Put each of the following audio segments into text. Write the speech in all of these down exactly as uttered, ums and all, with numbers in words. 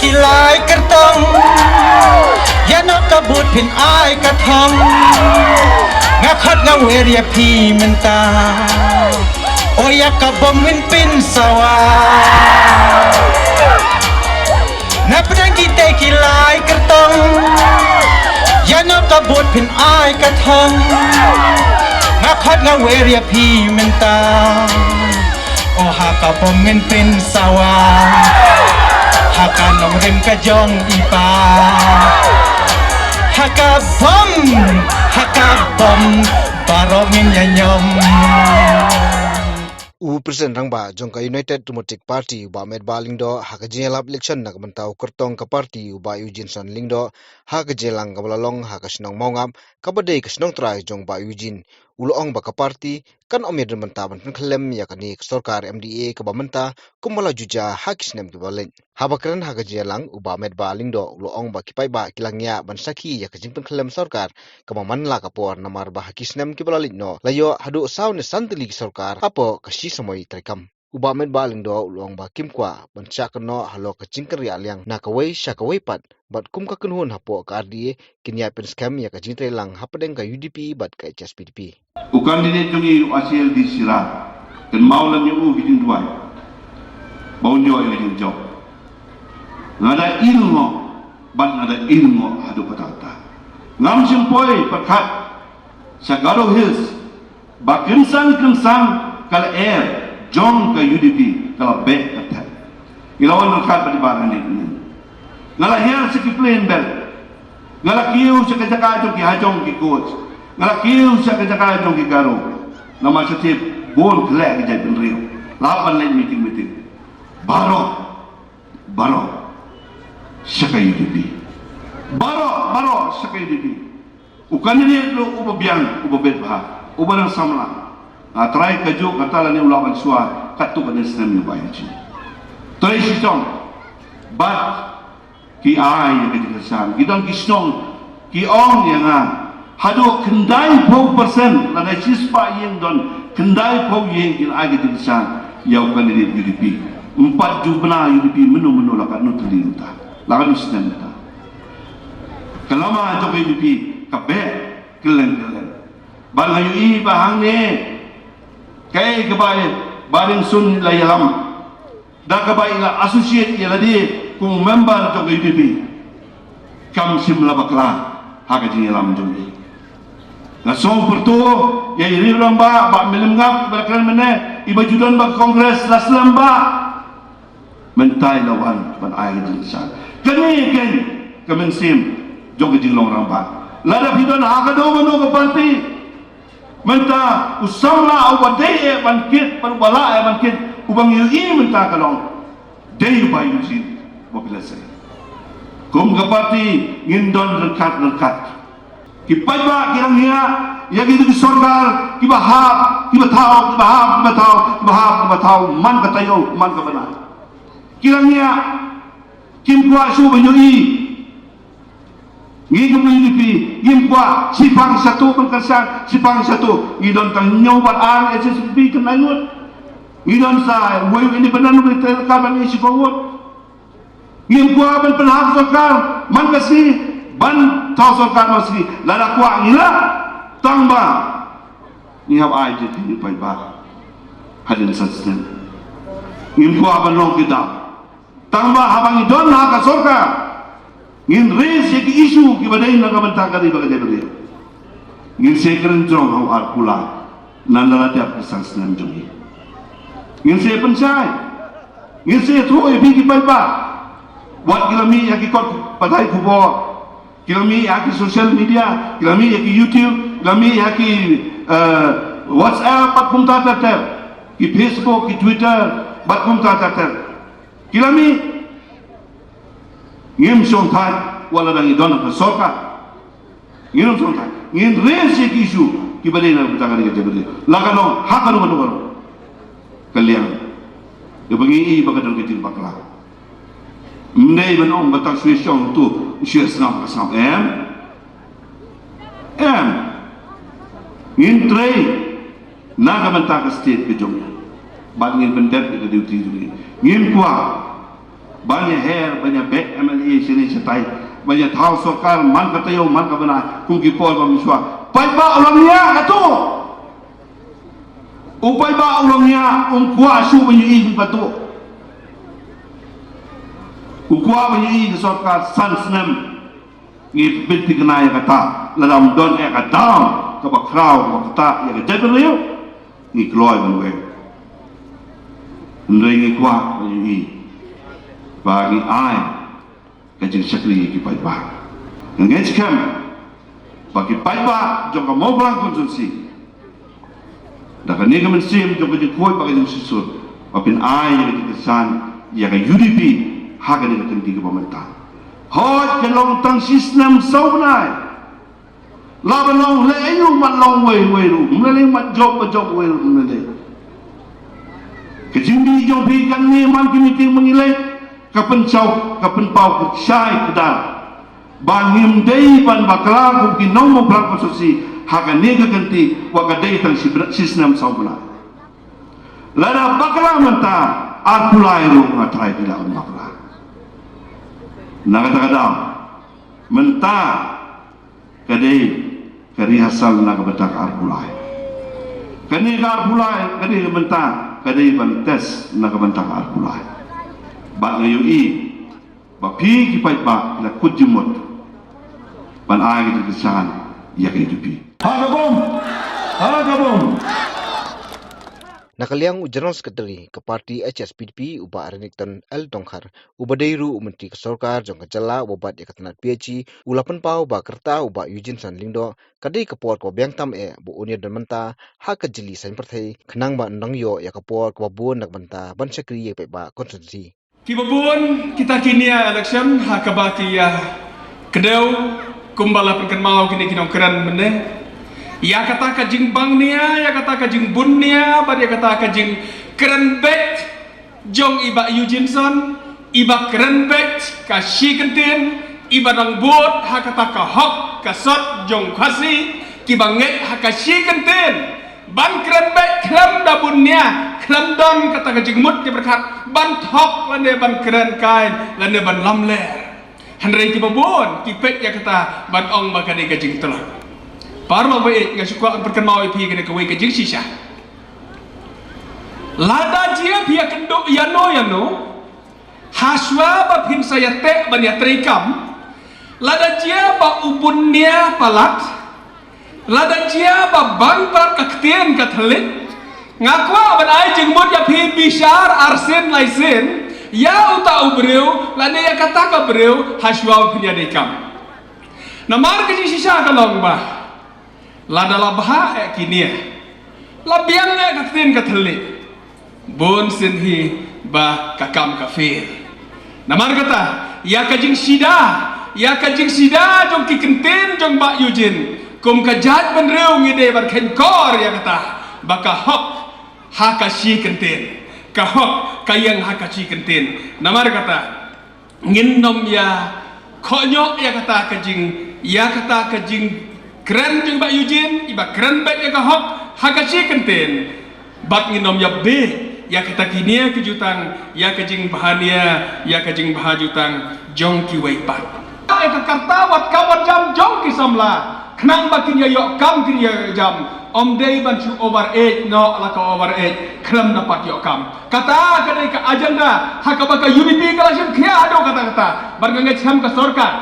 Lai kyrtong, ïa no ka bud phin ai ka thong. Nga khot nga wer ïa phi mynta. O ïa ka bom ngin pynsawa. Na pdeng kita ki lai kyrtong, ïa no ka bud phin ai ka thong. Nga khot nga wer ïa phi mynta. O ha ka bom ngin pynsawa. Ha ka nongrim ka jong i pa. Ha ka bom, ha ka bom, baroh ngin ïa ñiom. U President Rangbah jong ka United Democratic Party, u Bah Metbah Lyngdoh, ha ka jingïalap election na ka bynta u kyrtong ka party, u Bah Eugene Sawkni Lyngdoh, ha ka jingïalang kaba la long ha ka shnong Mawngap, kaba dei ka shnong trai jong Bah Eugene, u la ong ba ka party kan ym ïadon bynta ban pynkhyllem ïa kane ka sorkar M D A kaba mynta kumba la ju jia ha ki snem kiba la leit. Haba kren ha ka jingïalang, u Bah Metbah Lyngdoh u la ong ba ki paidbah ki la ngiah ban sakhi ïa ka jingpynkhyllem sorkar kaba man la ka por, namar ba ha ki snem kiba la leit noh la ïoh haduh saw ne san tylli ki sorkar hapoh ka shi samoi treikam. U Bah Metbah Lyngdoh u la ong ba kim kwah ban shah kynnoh halor ka jingkynriah liang na kawei sha kawei pat, bad kum ka kynhun hapoh ka R D A kin ïai pynskhem ïa ka jingtreilang hapdeng ka U D P bad ka H S P D P. U candidate jong ngi u Asiel D Sira, kynmaw lem ïa u ki jingduwai ba un ïoh ïa ka jingjop. Nga da i lyngngoh bad nga da i lyngngoh haduh katta katta. Ngam shym poi pyrkhat sha Garo Hills ba kynsan kynsan ka lyer jong ka U D P ka la beh ka thep. Ngi la wan ryngkat bad i Bah Ranit Ngen. Nga la hiar sha ki plane belt. Nga la kiew sha ka jaka jong ki hajong ki coach. Nga la kiew sha ka jaka jong ki Garo. Namar sha tip bun khleh ki jaitbynriew. La hap ban leit meeting meeting. Baroh, baroh sha ka U D P. Baroh, baroh sha ka U D P. U candidate ruh uba biang, uba bit bha, uba dang samla. Nga trai kajuh kata lane u lah ban shuwa katto katne snem ïa u Bah Eugene. Trai shitom. Bad ki ai ïa ka jingkyrshan, ki don ki shnong ki ong ïa nga, haduh khyndaiphew percent, lada shispah ïing don, khyndaiphew ïing kin ai ka jingkyrshan ïa u candidate U D P. Ym pat ju bna U D P mynno mynno la katno tylli mynta, la katno snem mynta. Ka lama jong ka U D P ka beh kylleng kylleng. Bad nga ïohi ba hangne kaei kaba i Bah Rynsun i la ïalam, da kaba i la associate ïa lade kum u member jong ka U D P, kam shym la bakla ha ka jingïalam jong i. Nga sngewpyrto ïa i rangbah Bah Mylliem Ngap ba la kren mynne, iba ju don bad ka Congress la slem bha. Mynta i la wan ban ai ka jingkyrshan. Kane keiñ ka mynsiem jong ka jinglong rangbah. Lada phi don ha kano kano ka party, mynta u samla uba dei eh ban kit, ban, uba lah eh ban kit, uba ngi ïohi mynta ka long dei u Bah Eugene, uba phi la sei. Kum ka party ngin don ryngkat ryngkat. Ki paidbah ki la ngiah ïa ki sorkar kiba hap kiba thaw, kiba hap kiba thaw, kiba hap kiba thaw, man ka taïew man ka bnai. Ki la ngiah, kim kwah shuh ban ïohi. Ngi kum U D P ngim kwah shipang shatu ban kyrshan, shipang shatu. Ngi don tang hynñiew bad ar H S P D P, khyndai ngut. Ngi don sa wei u independent, ngi te ka ban ïa shipang ngut. Ngim kwah ban pynhap sorkar man ka sngi, ban thaw sorkar man ka sngi. Lada kwah ngi lah, tang ba ngi hap ai jingkyrkhu paidbah hadien san snem. Ngim kwah ban long ki daw. Tang ba haba ngi don ha ka sorkar, ngin raise ïa ki issue kiba dei na ka bynta ka ri bad ka jaitbynriew. Ngin sa kren jrong ha u ar July, nalor la dep ki san snem jong ngi. Ngin sa pynshai, ngin sa ïathuh ïa phi ki paidbah. Wat ki la mih ïa ki kot pathai khubor, ki la mih ïa ki social media, ki la mih ïa ki YouTube, ki la mih ïa ki, eh, WhatsApp bad kumta ter ter, ki Facebook, ki Twitter bad kumta ter ter. Ki la mih. Ngim shongthait wat la dang ngi don ha ka sorkar. Ngim shongthait. Ngin raise ïa ki issue kiba dei na ka bynta ka ri ka jaitbynriew, la ka long ha kano kano ka ri ka liang. Ïa ba ngi i ba ka don ka jingbakla. Ym dei ban ong ba tang shu shong tu, shu snam ka snam, em? Em. Ngin trei na ka bynta ka state ka jong ngi. Bad ngin pyndep ïa ka duty jong ngi. Ngim kwah Ban ïa her, ban ïa beh M L A shane shatai, ban ïa thaw sorkar man ka taïew man ka bnai, kum ki por ba mynshuwa. Paidbah u la ngiah katto. U paidbah u la ngiah, um kwah shuh ban ïohi kum katto. U kwah ban ïohi ka sorkar san snem. Ngi pynbit thikna ïa kata, lada ym don ïa ka daw kaba khraw kaba ktah ïa ka jaitbynriew, ngi kloi ban weng. Hynrei ngi kwah ban ïohi ba ngi ai ka jingshakri ïa ki paidbah. Nga ngeit skhem ba ki paidbah jong ka Mawphlang constituency, da kane ka mynsiem jong ka jingkhuid bad ka jingshisha, ba phin ai ïa ka jingkyrshan ïa ka U D P ha kane ka kynti kaba mynta. Hooid, kan long tang shi snem saw bnai. La ban long leh aïu, mat long wei wei ruh ym lei, mat jop ba jop wei ruh ym lei. Ka jingmih jong phi kane man ki meeting ba ngi leh, ka pynshai, ka pynpaw kyrshai kdar ba ngim dei ban bakla kum ki nong Mawphlang constituency ha kane ka kynti, wat ka dei tang shi bnai, shi snem saw bnai. Lada bakla mynta, arphew lai ruh nga tharai phi lah ban bakla. Na kata ka daw, mynta ka dei ka rehearsal na ka bynta ka arphew lai. Kane ka arphew lai, ka dei ka bynta, ka dei ban test na ka bynta ka arphew lai. Bad nga ïohi ba phi ki paidbah phi la kut jingmut ban ai ka jingkyrshan ïa ka U D P. Ha ka bom! Ha ka bom! Na ka liang u General Secretary ka party H S P D P, u Bah Renikton L Dongkhar, uba dei ruh u Myntri ka sorkar jong ka jylla uba bat ïa ka tnat P H E, u la pynpaw ba ka rta u Bah Eugene San Lyngdoh ka dei ka por kaba biang tam eh ba un ïadon bynta ha ka jylli saiñ pyrthei, khnang ba un nang ïoh ïa ka por kaba bun na ka bynta ban shakri ïa ka paidbah constituency. Kiba bun kita ki nia election ha kaba ki ïa kdew, kumba la pynkynmaw kine ki nongkren mynne, ïa kata ka jingbang nia, ïa kata ka jingbun nia, bad ïa kata ka jingkren beit jong i Bah Eugene Son, iba kren beit ka shi kyntien, iba dang bud ha kata ka hok ka sot jong Khasi, kiba ngeit ha ka shi kyntien ban kren beit khlem da bun nia, khlem don kata ka jingmut jingpyrkhat ban thok lane ban kren kai lane ban lamler. Hynrei kiba bun ki peit ïa kata ban ong ba ka dei ka jingtlot. Paralok baieit, nga shu kwah ban pynkynmaw ïa phi kane kawei ka jingshisha. Lada jia phi ïakynduh ïano ïano, hashwa ba phin sa ïateh ban ïatreikam, lada jia ba u bun nia palat, lada jia ba bang pat ka ktien ka thylliej, nga kwah ban ai jingmut ïa phi bishar arsien laisien ïa uta u briew lane ïa kata ka briew hashwa ba phin ïadei kam. Namar ka jingshisha ka long ba lada la bha eh ki nia, la biang eh ka ktien ka thylliej, bun sien hi ba ka kam ka fail. Namar kata, ïa ka jingsida, ïa ka jingsida jong ki kyntien jong Bah Eugene, kum ka jaitbynriew ngi dei ban kheiñkor ïa kata ba ka hok ha ka shi kyntien, ka hok ka ïeng ha ka shi kyntien. Namar kata, ngin nym ïa khohñioh ïa kata ka jing, ïa kata ka jingkren jong Bah Eugene, iba kren beit ïa ka hok ha ka shi kyntien. Bad ngin nym ïa beh ïa kata ki nia ki jutang, ïa ka jingbha nia, ïa ka jingbha jutang jong kiwei pat. Ïa ka karta wat kam wat jam jong ki samla, khnang ba kin ïa ïoh kam kin ïa ïoh jam, ym dei ban shu over age noh la ka over age khlem da pat ïoh kam. Kata ka dei ka agenda ha kaba ka U D P ka la shim khia haduh katta katta. Bad nga ngeit skhem ka sorkar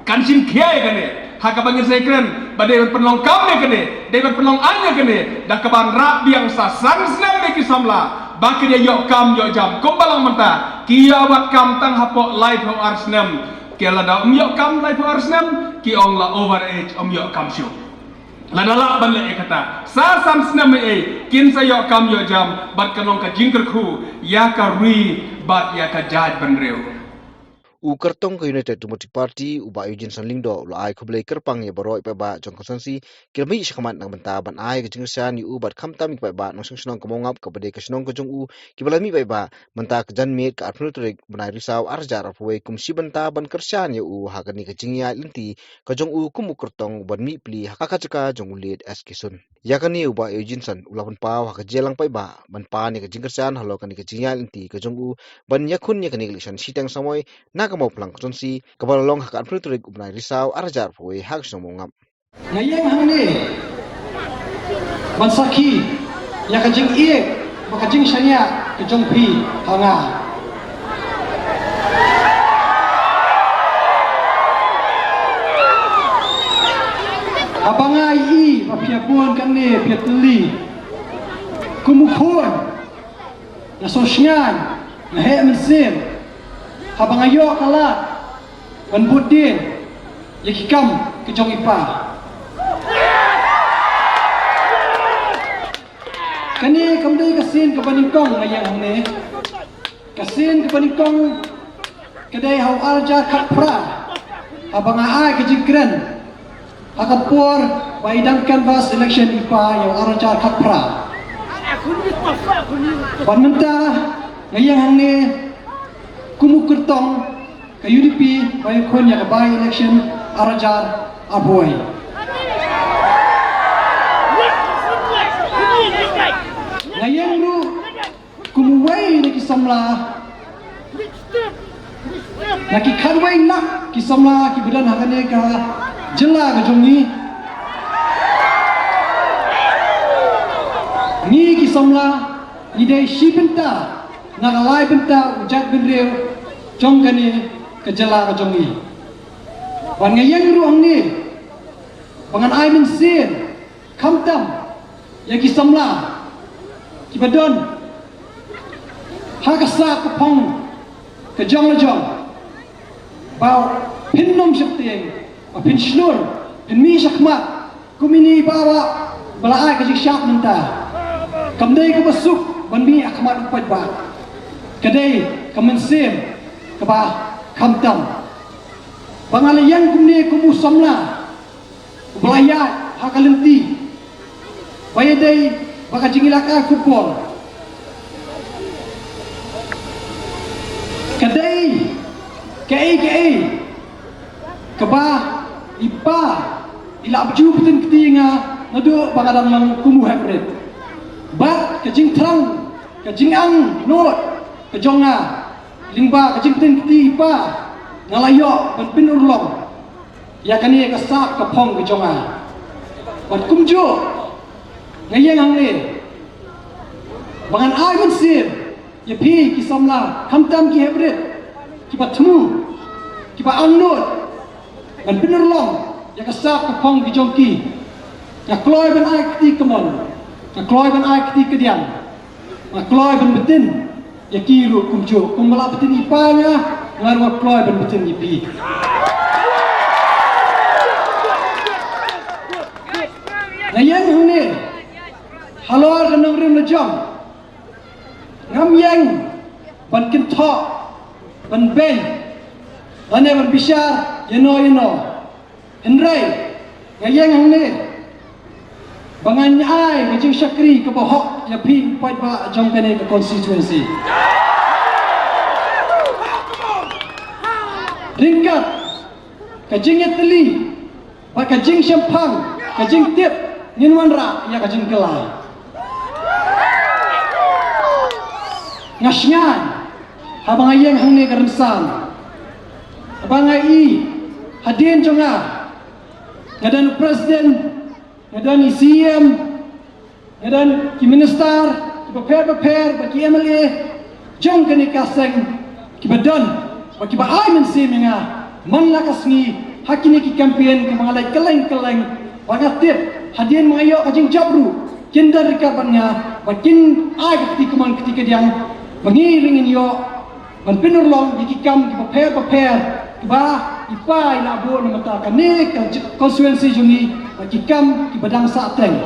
kan shim khia ïa kane ha kaba ngin sa ïakren ba dei ban pynlong kam ïa kane, dei ban pynlong aiñ ïa kane da kaban rah biang sa san snem ïa ki samla ba kin ïa ïoh kam ïoh jam. Kumba long mynta ki ïa wad kam tang hapoh laiphew ar snem. Ki lada ym ïoh kam laiphew ar snem ki ong la over age, ym ïoh kam shuh. Lada lah ban leh ïa kata sa san snem ei ei kin sa ïoh kam ïoh jam bad kan long ka jingkyrkhu ïa ka ri bad ïa ka jaitbynriew. U kyrtong ka United Democratic Party, u Bah Eugene Sangeh Lyngdoh, u la ai khublei kyrpang ïa baroh i paidbah jong ka constituency, ki la mih shakhmat na ka bynta ban ai ka jingkyrshan ïa u bad khamtam ïa ki paidbah nongshong shnong ka Mawngap kaba dei ka shnong ka jong u, kiba la mih paidbah mynta ka janmiet ka arphew tarik u bnai Risaw arhajar arphew wei kum shi bynta ban kyrshan ïa u ha kane ka jingïaid lynti ka jong u kum u kyrtong ban mih pli ha ka jaka jong u Late S K Sun. Ïa kane u Bah Eugene Sangeh u la pynpaw ha ka jingïalang paidbah ban pan ïa ka jingkyrshan halor kane ka jingïaid lynti ka jong u ban ïakhun ïa kane ka election shiteng samoi na ka Mawphlang constituency kaba la long ha ka arphew tarik u bnai Risaw arhajar arphew wei ha ka shnong Mawngap. Nga ïeng hangne ban sakhi ïa ka jingïeit bad ka jingshaniah ka jong phi ha nga. Haba nga ïohi ba phi ïa bun kane phi ïa tylli kum u khun, nga sngewsynei, nga heh mynsiem haba nga ïoh ka lad ban bud dien ïa ki kam ki jong i pa. Kane kam dei ka sien kaba nyngkong nga ïeng hangne. Ka sien kaba nyngkong ka dei ha u arhajar khatphra, haba nga ai ka jingkren ha ka por ba i dang canvass election i pa ïa u arhajar khatphra. Bad mynta nga ïeng hangne kum u kyrtong ka U D P ba ïakhun ïa ka by-election arhajar arphew wei. Nga ïeng ruh kum uwei na ki samla na ki khatwei lak ki samla kiba don ha kane ka jylla ka jong ngi. Ngi ki samla ngi dei shi bynta na ka lai bynta u jaitbynriew jong kane ka jylla ka jong ngi. Bad nga ïeng ruh hangne ba ngan ai mynsiem khamtam ïa ki samla kiba don ha ka sap ka phong ka jong la jong, ba phin nym sheptieng, ba phin shlur, phin mih shakhmat kum ine i Bah ba la ai ka jingshad mynta. Kam dei kaba suk ban mih ha khmat u paidbah. Ka dei ka mynsiem kaba khamtam. Ba nga la ïeng kumne kum u samla uba la ïaid ha ka lynti ba ïadei bad ka jingïalehkai football. Ka dei kaei kaei kaba i pa i la ju pynkyntiew ïa nga naduh ba nga dang long kum u heprit. Bad ka jingthrang, ka jingangnud ka jong nga lyngba ka jingpynkyntiew i pa, nga la ïoh ban pynurlong ïa kane ka sap ka phong ka jong nga. Bad kumjuh nga ïeng hangne ba ngan ai mynsiem ïa phi ki samla, khamtam ki heprit kiba thmu, kiba angnud, ban pynurlong ïa ka sap ka phong ka jong ki. Nga kloi ban ai kti kamon, nga kloi ban ai kti kadiang, nga kloi ban btin ïa ki ruh kumjuh. Kumba la btin i pa ïa nga, nga ruh nga kloi ban btin ïa phi. Nga ïeng hangne halor ka nongrim la jong. Ngam ïeng ban kynthoh, ban beiñ, lane ban bishar ïano ïano. Hynrei nga ïeng hangne ba ngan ai ka jingshakri kaba hok ïa phi u paidbah jong kane ka constituency. Ryngkat ka jingïatylli bad ka jingshemphang, ka jingtip, ngin wanrah ïa ka jingkylla. Nga sngew haba nga ïeng hangne ka rynsan, haba nga i hadien jong nga, nga don u president, nga don i C E M, nga don ki minister kiba pher ba pher bad ki M L A jong kane ka seng kiba don bad kiba ai mynsiem ïa nga man la ka sngi ha kine ki campaign kiba nga leit kylleng kylleng. Bad nga tip hadien ba nga ïoh ka jingjop ruh kin don ryngkat bad nga bad kin ai ka kti kamon kti kadiang ba ngi ruh ngin ïoh ban pynurlong ïa ki kam kiba pher ba pher kiba i pa i la buh na ka bynta kane ka j-, constituency jong ngi, bad ki kam kiba dang sahteng.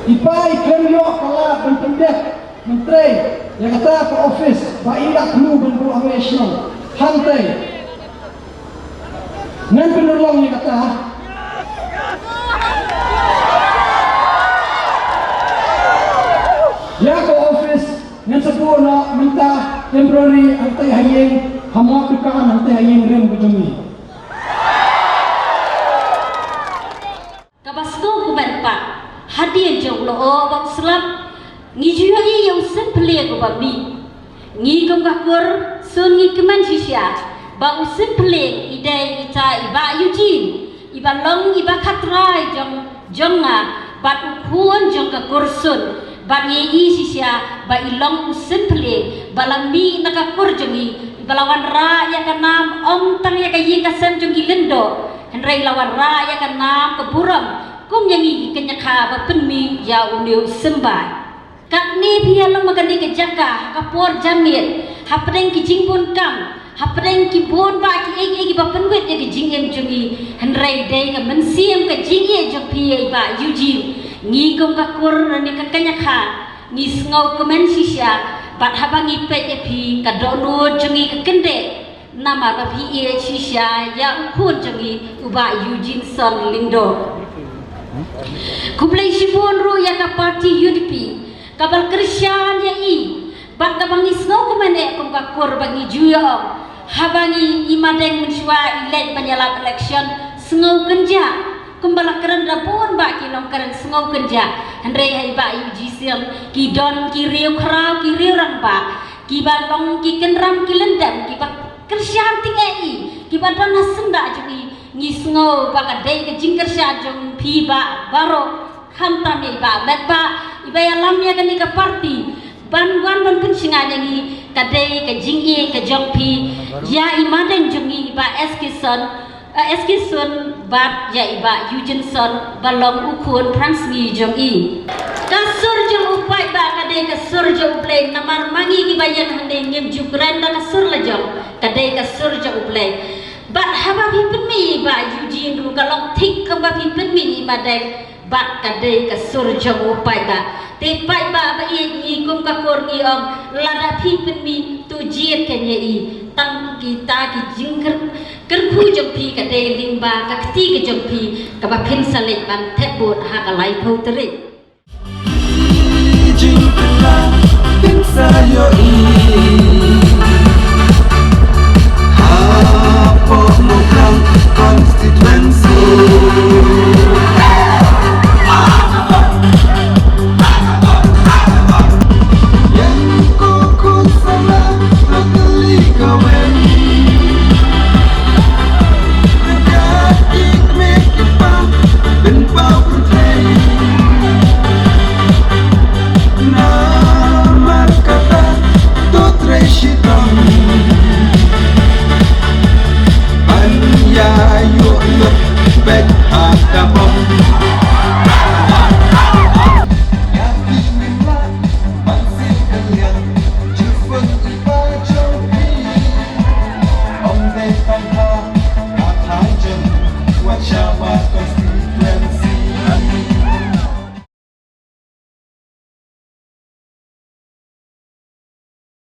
I pa i khlem ïoh ka lad ban pyndep, ban trei, Ïa kata ka office ba i la khlem ban buh ha ka shnong. Hangtei. Ngan pynurlong ïa kata. Ïa ka office ngan sa buh noh mynta temporary hangtei ha ïing, ha Mawdukan hangtei ha ïing rim ka jong ngi. Kaba sngewkmen pat, hadien jong u lyoh ba u slap, ngi ju ïohi ïa u Symphyllieng uba mih. Ngi kum ka kur Sun ngi kmen shisha ba u Symphyllieng i dei ita i Bah Eugene, iba long iba khatrai jong, jong nga bad u khun jong ka kur Sun. Bad ngi ïohi shisha ba i long u Symphyllieng ba la mih na ka kur jong ngi, iba la wanrah ïa ka nam, ym tang ïa ka ïing ka sem jong ki lyngdoh, hynrei la wanrah ïa ka nam ka burom kum ïa ngi ki kynja kha ba pynmih ïa une u symbai. Katne phi ïalum ha kane ka jaka ha ka por janmiet, hapdeng ki jingbun kam, hapdeng ki bun bah kiei kiei kiba pynwit ïa ka jingim jong ngi, hynrei dei ka mynsiem ka jingïeit jong phi ïa i Bah Eugene. Ngi kum ka kur ne ka kynja kha ngi sngewkmen shisha bad haba ngi peit ïa phi ka dohnud jong ngi ka kyndit. Namar ba phi ïeit shisha ïa u khun jong ngi u Bah Eugene Son Lyngdoh. Khublei shibun ruh ïa ka party U D P kaba la kyrshan ïa i. Bad kaba ngi sngewkmen eh kum ka kur ba ngi ju ïa ong, haba ngi i Madeng mynshuwa i leit ban ïalap election, sngewkynjah kumba la kren da bun bah ki nongkren, sngewkynjah. Hynrei ha i Bah Eugene Son ki don ki riewkhraw ki riewrangbah kiba long ki kynram ki lyndem kiba kyrshan tyngeh i, kiba don ha syndah jong i. Ngi sngew ba ka dei ka jingkyrshan jong phi bah baroh, khamtam ïa i Bah Metbah iba ïalam ïa kane ka party ban wan ban pynshngaiñ ïa ngi. Ka dei ka jingïeit ka jong phi ïa i Madeng jong ngi i Bah S K Son, eh, S K Son bad ïa i Bah Eugene Son ba long u khun phrangsngi jong i. Ka sur jong u paidbah ka dei ka sur jong U Blei, namar ma ngi kiba ïeng hangne ngim ju kren da ka sur la jong, ka dei ka sur jong U Blei. Bad haba phi pynmih i Bah Eugene ruh ka long thik kumba phi pynmih i Madeng, bad ka dei ka sur jong u paidbah. Te paidbah ba ïeit, ngi kum ka kur ngi ong, lada phi pynmih to jied kane ïa i. Tang kita ki jingkyrkhu jong phi ka dei lyngba ka kti ka jong phi kaba phin sa leit ban thep vote ha ka laiphew tarik. Jingpynlong pynsayo i hapoh Mawkyrwat constituency. Ïa ko khun samla locally ka wen. Ka ik me ki pa pynpaw pyrthei. Namar kata to trei shitom ban ïa ïoh lut beit ha ka bom. Ïa ki nim lah ban siew kylliang jingpynïaid jong phi. Ym dei tang ha